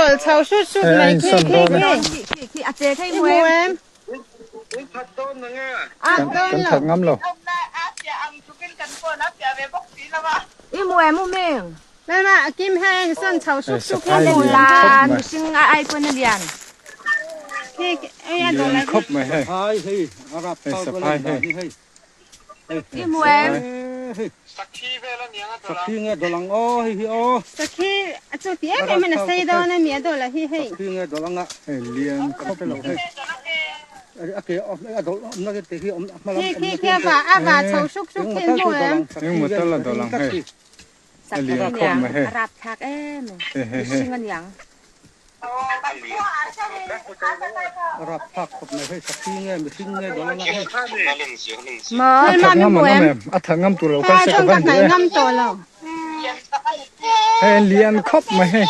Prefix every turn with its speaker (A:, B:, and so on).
A: Dawlh chho hrut hrut
B: Hei a
A: mai khi
B: insawn
A: khi
B: dawn e.
A: khi.
C: Khi khi a che thei
A: I
C: hmu
A: hmu
C: em?
A: em?
B: Kan
A: Dawn
B: kan
A: lo.
B: that ngam lo.
C: I hmu em u Ming?
A: Lalma a kim hei a insawn chho
B: Hei
A: hruk hruk
B: saphai
A: hi.
B: lian
C: La
B: khawp mai.
C: mihring a ai pawn a lian.
A: Khi ei a dawlh
B: Lian
A: a hi.
B: khawp mai hei. Hei saphai hei.
C: I hmu em?
A: Sakhi a chu ti em em in a sei dawn a mi a dawlh a hi hei.
B: Hei lian khawp mai hei.
A: Khi khi khi a vah a vah chho hruk hruk khi in hmu em?
B: Engmaw tal a dawlh ang hei. A
C: Sakhi
B: lian
C: a
B: khawp
C: niang
B: mai hei.
C: a rapthlak em em.
B: Hei hei hei.
C: Mihring a niang. Maw?
B: A
A: Lalma
B: that
A: mi
B: ngam
A: hmu
B: an awm
A: em?
B: em? A that ngam tur lo
A: Hei
B: kal
A: ai
B: se ka
A: chuan ka
B: van duh
A: hnaih
B: e.
A: ngam tawh lo.
B: Hei lian khawp mai hei.